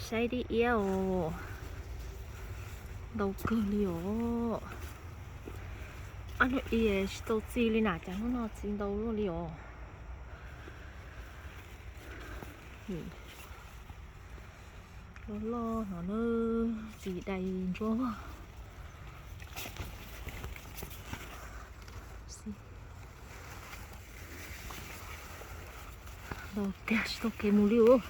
Saib dib iab os, ntau kawg li os. Ob hnub i tsis tau txi li na, cas hnub no txi ntau luaj li os. Loj loj no na, txi dai ntsuab vog. Ntau tiag tsis tau kev mus li os.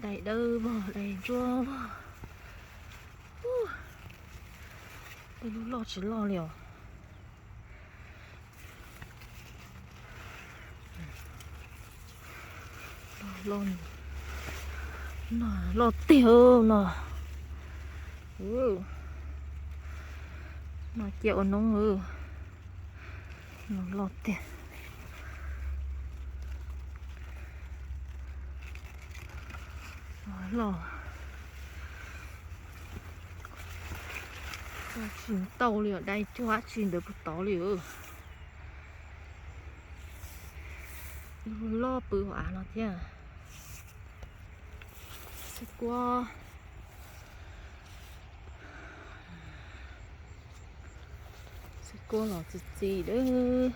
Dai dawb vog, dai ntsuab vog. Tej lub loj tsis loj li os. Loj, loj tiag no. No cia ua noob. No loj tiag. Loj. Tsis tau li os, dai cuag dab tsi ntawd puag tod li. Lub loj pw hauv av no thiab. Xib kuab, xib kuab los txi txiv lawm.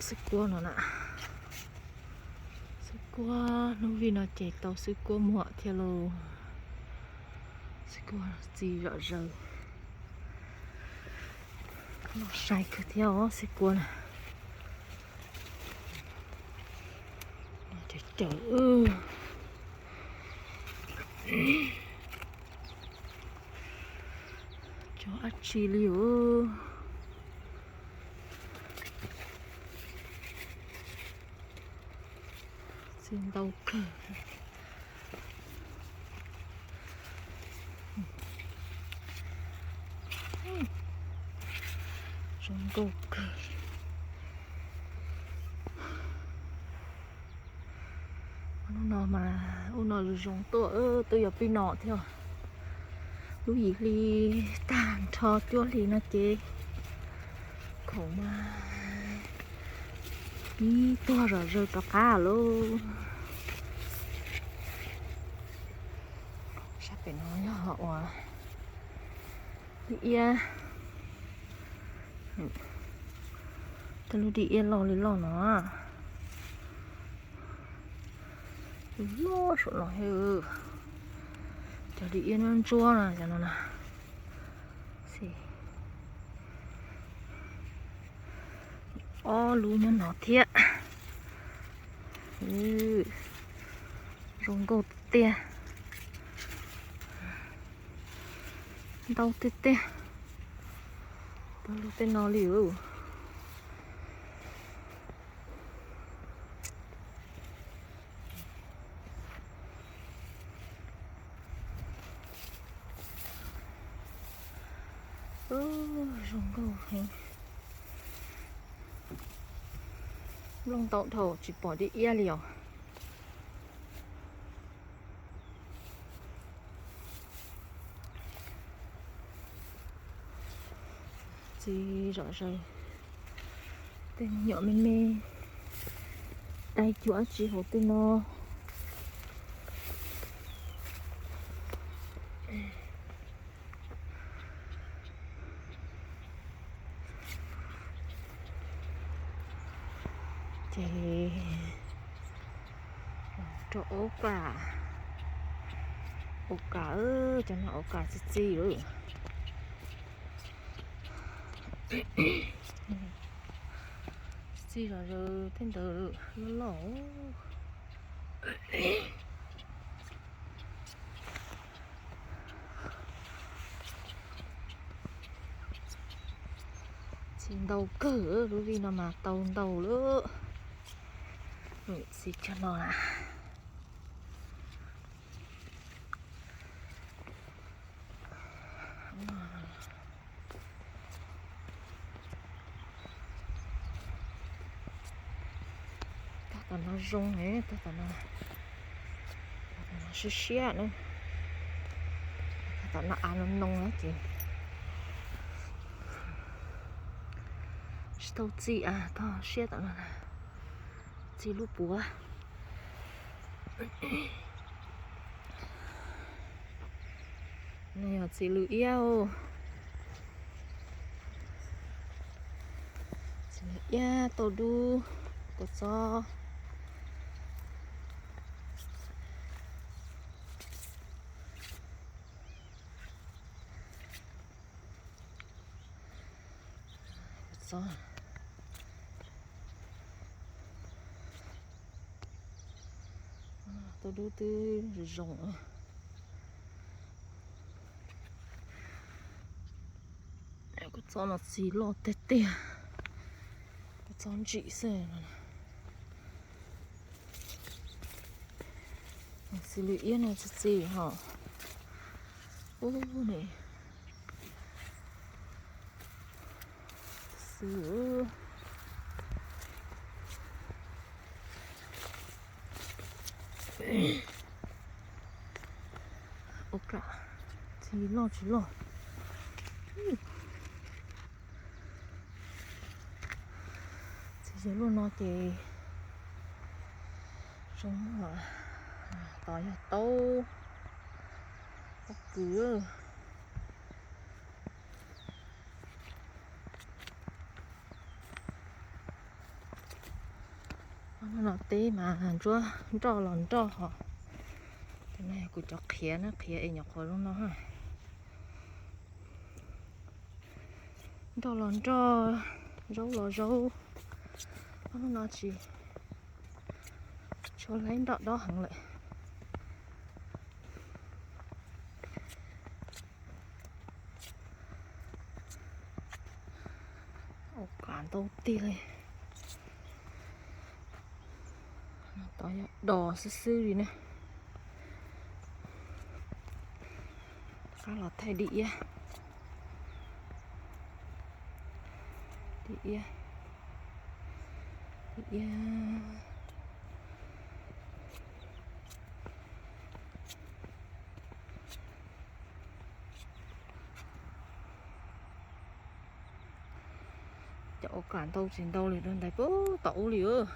Xib kuab no na, xib kuab hnub vij no ces tau xib kuab muam thiab lauj. Xib kuab txi zom zaws. Loj sai kawg thiab os xib kuab na. Cawm cawm. Cov dab tsi li os. Txi ntau kawg. Zoo nkauj kawg. Hnub no mas ub no zoo zoo tuaj, twb yuav pib no thiab. Lub yim hli tag nrho cuaj hli no ces khoom mas ib tuag zom zaws rov qab lauj. Sab pem no yog uas dib iab, tej lub dib iab loj li loj no. Loj saum no, cov dib iab ntsuab ntsuab no, cov no na. Ob lub nyob no thiab. Zoo nkauj tiag. Ntau tiag tiag. Pab lub tej no li. Zoo nkauj heev. Nplooj ntau dhau tsis pom dib iab li os. Txiv zom zaws. Tej me nyuam me me, dai cuag dab tsi hauv tej no. Ces rau ub ka, ub ka, cov no ub ka txi txiv lawm. Txi zom zaws tej ntawd loj loj. Txi ntau kawg, lub vij no mas tau ntau lawm. Txi cov no na. Tag tom no zoo, tag tom no siab siab na. Tag tom no av no noo na ces. Tsis tau txi, tog siab tom no, txi lub puav. No yog txiv lws iab. Txiv lws iab tau dub, tau txob. Tau dub twb zoo zoo. Kua txob no txi loj tiag tiag, kua txob ntsim xwb. Txiv lws iab no txi txi hos. Ub ne, xwb. Ua cas txi loj tsis loj. Txiv yog lub no ces zoo, tod yog taub, taub kws. Lub no teb mas ntsuab nroj los nroj hos. Tus no yog kuv cov qhiav na, qhiav es nyuam qhuav zoo no. Nroj los nroj, zaub los zaub. Lub no tsis tshua laib nroj dob heev lawm. Ua cas ntau tiag li. Tod yog dos xwb xwb li ne. Rov qab los thaij di iab. Di iab, di iab. Cov ua cas ntau tsis ntau li rau ntawd puag tom ub li os.